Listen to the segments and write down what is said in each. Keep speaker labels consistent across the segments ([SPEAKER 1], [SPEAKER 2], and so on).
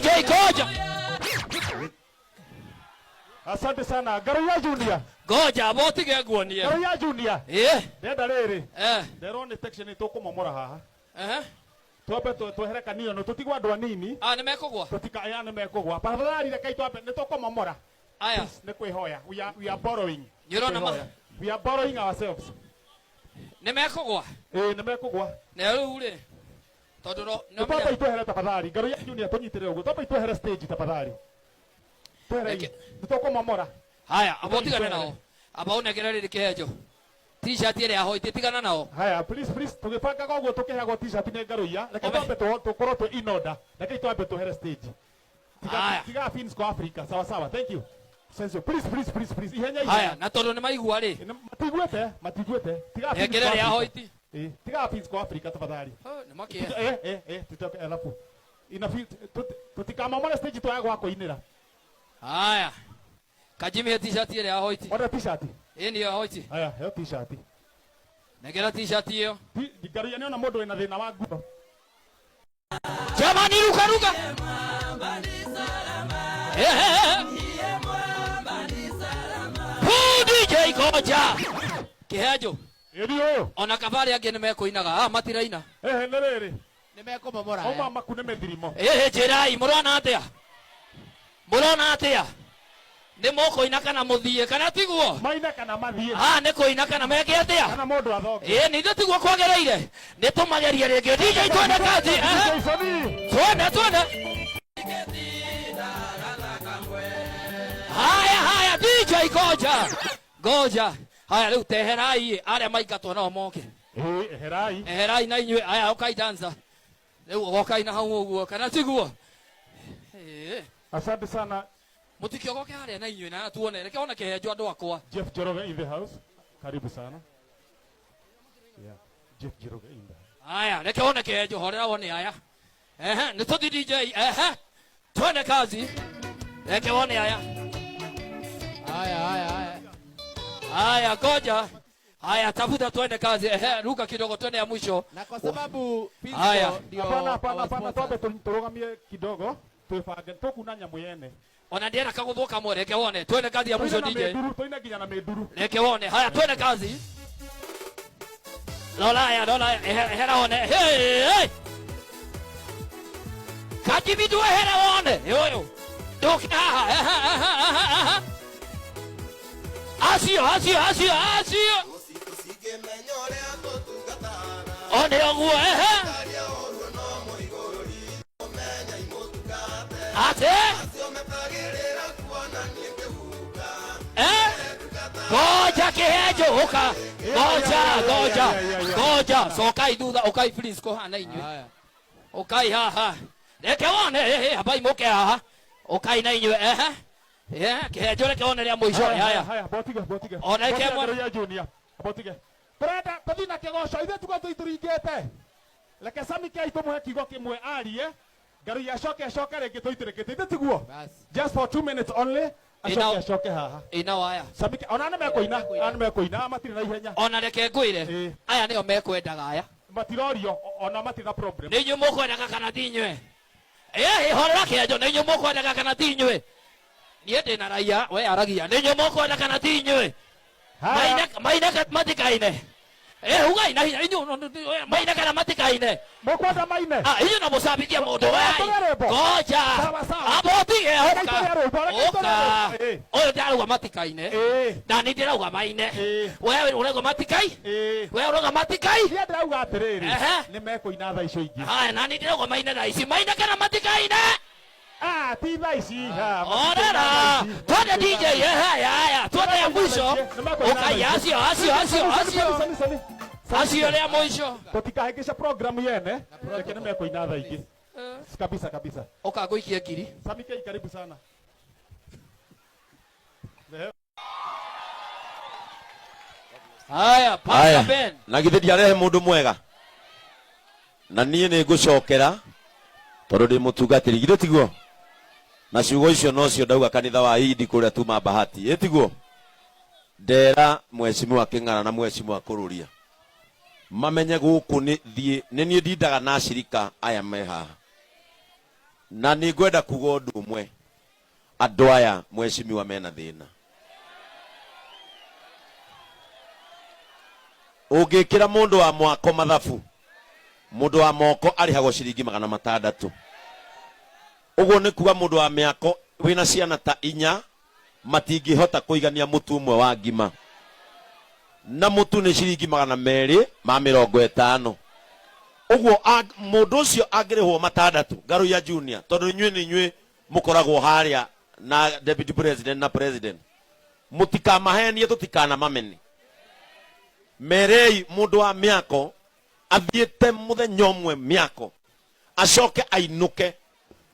[SPEAKER 1] DJ goja.
[SPEAKER 2] Asante sana. Ngaruiya Junior.
[SPEAKER 1] Goja botige nguonie.
[SPEAKER 2] Ngaruiya Junior.
[SPEAKER 1] Ĩ.
[SPEAKER 2] Ndenda rĩrĩ.
[SPEAKER 1] Eh.
[SPEAKER 2] Nderwo nĩ section tũkũmomora haha.
[SPEAKER 1] Eh.
[SPEAKER 2] Twambe twehere kanino no tũtigwo andũ anini.
[SPEAKER 1] Ah, nĩ mekũgwa.
[SPEAKER 2] Tũtika aya nĩ mekũgwa. Tafadhali rekei twambe nĩ tũkũmomora.
[SPEAKER 1] Aya.
[SPEAKER 2] Nĩ kwĩhoya. We are borrowing.
[SPEAKER 1] Nĩ ũrona ma-
[SPEAKER 2] Kwĩhoya. We are borrowing ourselves.
[SPEAKER 1] Nĩ mekũgwa.
[SPEAKER 2] Ĩĩ nĩ mekũgwa.
[SPEAKER 1] Na rĩu rĩ. Tondũ no no
[SPEAKER 2] Twambe itwehere tafadhali. Ngaruiya Junior tũnyitĩrĩre ũguo. Twambe itwehere stage tafadhali. Twehere.
[SPEAKER 1] Reke-
[SPEAKER 2] Nĩ tũkũmomora.
[SPEAKER 1] Haya, amba ũtigane nao. Amba ũnengere rĩrĩ kĩhenjo. T-shirt ĩrĩa ya white tigana nao.
[SPEAKER 2] Haya, please, please, tũgĩbangaga ũguo tũkĩheagwo t-shirt nĩ Ngaruiya. Reke
[SPEAKER 1] Ome.
[SPEAKER 2] twambe tũkorwo twĩ in order. Reke twambe twehere stage. Tiga
[SPEAKER 1] Haya.
[SPEAKER 2] tiga Fins kwa Africa. Sawa sawa. Thank you. Senso, please, please, please, please. Ihenya
[SPEAKER 1] Haya,
[SPEAKER 2] ihenya.
[SPEAKER 1] na tondũ nĩ maigua rĩ.
[SPEAKER 2] Matiguĩte, matiguĩte. Tiga Fins
[SPEAKER 1] Nengere
[SPEAKER 2] kwa
[SPEAKER 1] ĩrĩa ya
[SPEAKER 2] Africa.
[SPEAKER 1] white.
[SPEAKER 2] Eh, tiga Fins kwa Africa tafadhali.
[SPEAKER 1] Oh, nĩ makĩe.
[SPEAKER 2] Eh, eh, eh, tutoke alafu. Ina tutikamomore stage twaya gwa kũinĩra.
[SPEAKER 1] Haya. Kajimi t-shirt ĩrĩa ya white.
[SPEAKER 2] Order t-shirt.
[SPEAKER 1] Ĩ nĩyo ya white.
[SPEAKER 2] Haya, heo t-shirt.
[SPEAKER 1] Nengera t-shirt ĩyo.
[SPEAKER 2] Ngaruiya nĩona mũndũ wĩna thĩna wa nguo.
[SPEAKER 1] Jamani ruka ruka. Eh, eh, eh. Huu DJ Goja. Kĩhenjo.
[SPEAKER 2] Ĩri ũyũ.
[SPEAKER 1] Ona kabarĩ angĩ nĩ mekũinaga. Ah, matiraina.
[SPEAKER 2] Ehe, nĩ rĩrĩ.
[SPEAKER 3] Nĩ mekũmomora.
[SPEAKER 2] Oma maku nĩ mĩthirimo.
[SPEAKER 1] Ĩhĩ njĩrai mũrona atĩa? Mũrona atĩa? Nĩ mũkũina kana mũthiĩ kana tiguo?
[SPEAKER 2] Maina kana mathiĩ.
[SPEAKER 1] Ah, nĩ kũina kana meke atĩa?
[SPEAKER 2] Kana mũndũ athonge.
[SPEAKER 1] Ĩ nĩ ithuĩ tiguo kwagĩrĩire? Nĩ tũmagerie rĩngĩ. DJ twende kazi. Ehe.
[SPEAKER 2] DJ Soni.
[SPEAKER 1] Twende twende. Haya haya DJ goja. Goja. Haya rĩu teherai arĩa maingatwo nao moke.
[SPEAKER 2] Ĩ, eherai.
[SPEAKER 1] Eherai na inyuĩ aya ũkai dancer. Rĩu ũgokai na hau ũguo kana tiguo? Ĩ.
[SPEAKER 2] Asante sana
[SPEAKER 1] Mũtikĩogoke harĩa na inyuĩ na tuone reke one kĩhenjo andũ akwa.
[SPEAKER 2] Jeff Njoroge in the house. Karibu sana. Yeah. Jeff Njoroge in the house.
[SPEAKER 1] Haya, reke one kĩhenjo horera wone aya. Ehe, nĩ tũthi DJ. Ehe. Twende kazi. Reke wone aya.
[SPEAKER 3] Haya, haya, haya.
[SPEAKER 1] Haya, goja. Haya, tafuta twende kazi. Ehe, ruka kidogo twende ya mwisho.
[SPEAKER 3] Na kwa sababu Pisco
[SPEAKER 1] Haya.
[SPEAKER 3] ndio
[SPEAKER 2] Hapana, hapana,
[SPEAKER 3] our
[SPEAKER 2] hapana,
[SPEAKER 3] sponsor.
[SPEAKER 2] twambe tũrũgamie kidogo twĩbange tũkuna nyamũ yene.
[SPEAKER 1] Ona ndienda kagũthwo kamwe reke wone. Twende kazi ya mwisho
[SPEAKER 2] Tũine na
[SPEAKER 1] DJ.
[SPEAKER 2] mĩnduru, tũine nginya na mĩnduru.
[SPEAKER 1] Reke wone. Haya, twende kazi. Lola haya, lola haya. Ehe, ehera wone. Hey, hey. Kajibidu ehera wone. Yoyo. Ndoke haha. Ehe, ehe, ehe, ehe. Acio, acio, acio, acio. One ũguo, ehe. Ate? Eh? Goja kĩhenjo ũka. Goja, goja, goja. Cokai thutha, ũkai please kũhana inyuĩ.
[SPEAKER 3] Haya.
[SPEAKER 1] Ũkai haha. Reke wone, ehe, ambai mũke haha. Ũkai na inyuĩ, ehe. Eh, kĩhenjo reke wone rĩa mũico.
[SPEAKER 2] Haya,
[SPEAKER 1] Haya.
[SPEAKER 2] haya, botige, botige.
[SPEAKER 1] Ona ike
[SPEAKER 2] Botige,
[SPEAKER 1] mwana-
[SPEAKER 2] Ngaruiya Junior. Botige. Tũrenda tũthiĩ na kĩgoco ithuĩ tuga tũi tũringĩte. Reke Sami Kei tũmũhe kiugo kĩmwe arie. Ngaruiya acoke acoke rĩngĩ tũitĩrĩkĩte. Ithuĩ tiguo?
[SPEAKER 3] Basi.
[SPEAKER 2] Just for 2 minutes only. Acoke
[SPEAKER 1] Ina-
[SPEAKER 2] acoke haha.
[SPEAKER 1] Ina waya.
[SPEAKER 2] Sami Kei, ona nĩ mekũina, ona nĩ mekũina, matirĩ na ihenya.
[SPEAKER 1] Ona reke ngwĩre.
[SPEAKER 2] Ĩ.
[SPEAKER 1] Aya nĩo mekwendaga aya.
[SPEAKER 2] Matirorio, ona matirĩ na problem.
[SPEAKER 1] Nĩ inyuĩ mũkwendaga kana ti inyuĩ? Ĩ, horera kĩenjo, nĩ inyuĩ mũkwendaga kana ti inyuĩ? Niĩ ndĩ na raia, we aragia. Nĩ inyuĩ mũkwenda kana ti inyuĩ?
[SPEAKER 2] Haya.
[SPEAKER 1] Maine maine matikaine. Ĩ, ugai na hinya inyuĩ maine kana matikaine.
[SPEAKER 2] Mũkwenda maine?
[SPEAKER 1] Ah, inyuĩ no mũcambithie mũndũ we.
[SPEAKER 2] Tũrĩa rwĩmbo.
[SPEAKER 1] Ngoja.
[SPEAKER 2] Sawa, sawa.
[SPEAKER 1] Amba ũtige
[SPEAKER 2] Reke
[SPEAKER 1] ũka.
[SPEAKER 2] itũrĩe rwĩmbo, reke
[SPEAKER 1] Ũka.
[SPEAKER 2] itũrĩe rwĩmbo. Ĩ.
[SPEAKER 1] Ũyũ ndarauga matikaine.
[SPEAKER 2] Ĩ.
[SPEAKER 1] Na niĩ ndĩrauga maine.
[SPEAKER 2] Ĩ.
[SPEAKER 1] We ũrauga matikai?
[SPEAKER 2] Ĩ.
[SPEAKER 1] We ũrauga matikai?
[SPEAKER 2] Niĩ ndĩrauga atĩrĩrĩ,
[SPEAKER 1] Ehe.
[SPEAKER 2] nĩ mekũina thaa icio ingĩ.
[SPEAKER 1] Haya, na niĩ ndĩrauga maine thaa ici. Maine kana matikaine?
[SPEAKER 2] Ah, ti thaa ici. Ah,
[SPEAKER 1] Orera. Twende DJ, ehe, haya, haya. Twende ya mwisho. Ũkai acio, acio, acio, acio. Acio rĩa mũico.
[SPEAKER 2] Tũtikahĩngĩca program yene, reke nĩ mekũina thaa ingĩ. Kabisa kabisa.
[SPEAKER 1] Ũka ngũikie ngiri.
[SPEAKER 2] Sami Kei, karibu sana.
[SPEAKER 1] Haya, Pastor
[SPEAKER 4] Aya,
[SPEAKER 1] Ben.
[SPEAKER 4] na githĩ ndiarehe mũndũ mwega na niĩ nĩ ngũcokera tondũ ndĩ mũtungatĩri githĩ tiguo na ciugo icio nocio ndauga kanitha wa Idi kũrĩa tuma bahati ĩ tiguo ndera mheshimiwa Kĩng'ara na mheshimiwa Kũrũria mamenye gũkũ nĩ thiĩ nĩ niĩ ndindaga na ashirika aya me haha. Na nĩ ngwenda kuga ũndũ ũmwe, andũ aya mheshimiwa mena thĩna. Ũngĩkĩra mũndũ wa mwako mathabu, mũndũ wa moko arĩhagwo ciringi 600. Ũguo nĩ kuga mũndũ wa mĩako wĩna ciana ta inya matingĩhota kũigania mũtu ũmwe wa ngima, na mũtu nĩ ciringi 250. Ũguo mũndũ ũcio angĩrĩhwo 600 Ngaruiya Junior, tondũ inyuĩ nĩ inyuĩ mũkoragwo harĩa na deputy president na president, mũtikamahenie, tũtikanamamene. Merei mũndũ wa mĩako athiĩte mũthenya ũmwe mĩako acoke ainũke,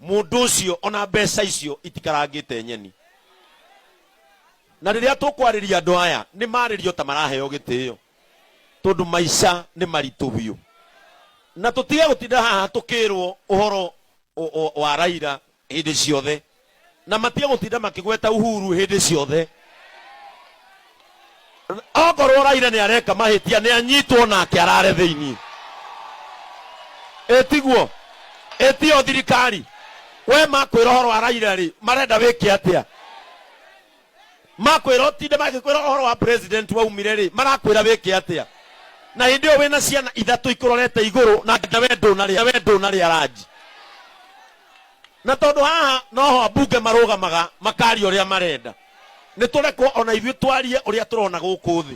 [SPEAKER 4] mũndũ ũcio ona mbeca icio itikarangĩte nyeni. Na rĩrĩa tũkwarĩria andũ aya nĩ marĩrio ta maraheo gĩtĩo, tondũ maica nĩ maritũ biũ. Na tũtige gũtinda haha tũkĩrwo ũhoro wa Raila hĩndĩ ciothe, na matige gũtinda makĩgweta Uhuru hĩndĩ ciothe. Okorwo Raila nĩ areka mahĩtia, nĩ anyitwo nake arare thĩinĩ. Ĩtiguo, ĩtio thirikari. We makwĩra ũhoro wa Raila rĩ, marenda wĩke atĩa? Makwĩra ũtinde magĩkwĩra ũhoro wa president waumire rĩ, marakwĩra wĩke atĩa? Na hĩndĩ ĩyo wĩna ciana ithatũ ikũrorete igũrũ, na nginya we ndũnarĩa, we ndũnarĩa ranji. Na tondũ haha noho ambunge marũgamaga makaria ũrĩa marenda, nĩ tũrekwo ona ithuĩ twarie ũrĩa tũrona gũkũ thĩ.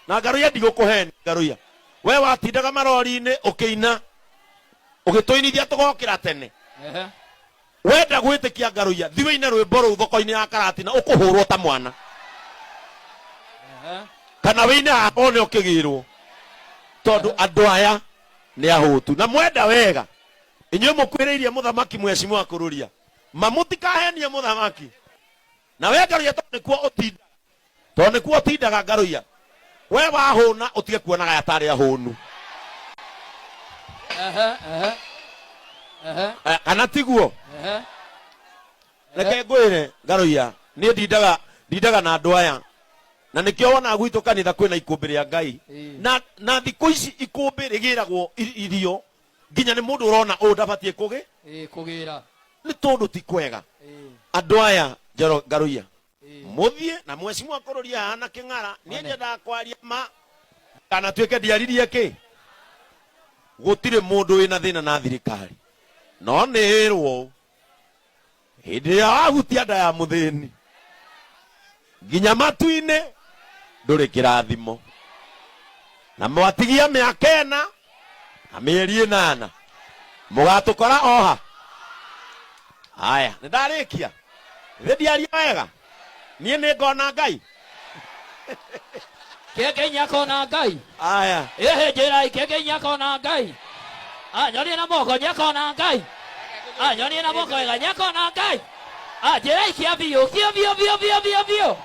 [SPEAKER 4] Na Ngaruiya ndigũkũhenia, Ngaruiya, we watindaga marori-inĩ ũkĩina ũgĩtũinithia tũgokĩra tene. Wenda gwĩtĩkia Ngaruiya, thiĩ ũine rwĩmbo rũu thoko-inĩ ya Karatina ũkũhũrwo ta mwana. Kana wĩine haha one ũkĩgĩrwo, tondũ andũ aya nĩ ahũtu na mwenda wega. Inyuĩ mũkuhĩrĩirie mũthamaki mheshimiwa Kururia, ma mũtikahenie mũthamaki. Na we Ngaruiya tondũ nĩkuo ũtindaga, tondũ nĩkuo ũtindaga Ngaruiya, we wahũna ũtige kuonaga aya tarĩ ahũnu. Kana tiguo? Reke ngwĩre Ngaruiya, niĩ ndindaga na andũ aya, na nĩkĩo wonaga gwitũ kanitha kwĩna ikũmbĩ rĩa Ngai. Na thikũ ici ikũmbĩ rĩgĩragwo irio nginya nĩ mũndũ ũrona ũũ ndabatiĩ kũgĩ.
[SPEAKER 1] Kũgĩra.
[SPEAKER 4] Nĩ tondũ ti kwega. Andũ aya Njoro Ngaruiya, mũthiĩ na mheshimiwa Kururia haha na kĩng'ara, niĩ nyendaga kwaria ma kana tuĩke ndiaririe kĩ. Gũtirĩ mũndũ wĩna thĩna na thirikari, no nĩ ĩrwo ũũ, hĩndĩ ĩrĩa wahutia nda ya mũthĩni nginya matu-inĩ ndũrĩ kĩrathimo. Na mwatigia mĩaka 4 na mĩeri 8 mũgatũkora oha. Aya, nĩ ndarĩkia. Githĩ ndiaria wega? Niĩ nĩ ngona Ngai.
[SPEAKER 1] Kĩenge inya kona Ngai.
[SPEAKER 4] Aya.
[SPEAKER 1] Ĩhĩ njĩrai kĩenge inya kona Ngai. Nyonie na moko nya kona Ngai. Nyonie na moko wega nya kona Ngai. Njĩrai kĩa biũ, kĩa biũ, biũ, biũ, biũ, biũ.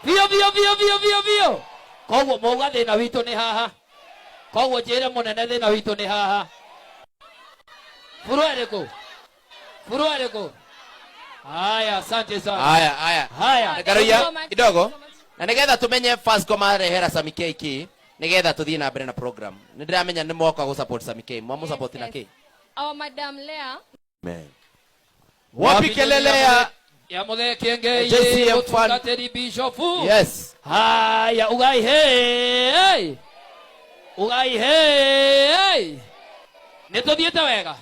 [SPEAKER 1] Biũ, biũ, biũ, biũ, biũ, biũ. Koguo mwauga thĩna witũ nĩ haha. Koguo njĩre mũnene thĩna witũ nĩ haha. Buru ĩrĩkũ? Buru ĩrĩkũ? Haya, asante sana.
[SPEAKER 3] Haya, haya.
[SPEAKER 1] Haya.
[SPEAKER 3] Ngaruiya,
[SPEAKER 5] Thank you so much.
[SPEAKER 3] kidogo.
[SPEAKER 5] Thank you so much.
[SPEAKER 3] Na nigetha tumenye Fasco marehera Sami K ki, nigetha tuthie na mbere na program. Nĩ ndĩramenya nĩ mwoka gũ support Sami K. Mwamu support na
[SPEAKER 5] Yes,
[SPEAKER 3] kĩ?
[SPEAKER 5] yes. Our Madam Lea.
[SPEAKER 4] Amen.
[SPEAKER 3] Wapi kelele ya
[SPEAKER 1] ya Muthee Kiengei,
[SPEAKER 3] JCM fan.
[SPEAKER 1] mũtungatĩri Bishop.
[SPEAKER 3] Yes.
[SPEAKER 1] Haya, ugai hey. Ugai hey. Nĩ tũthiĩte wega.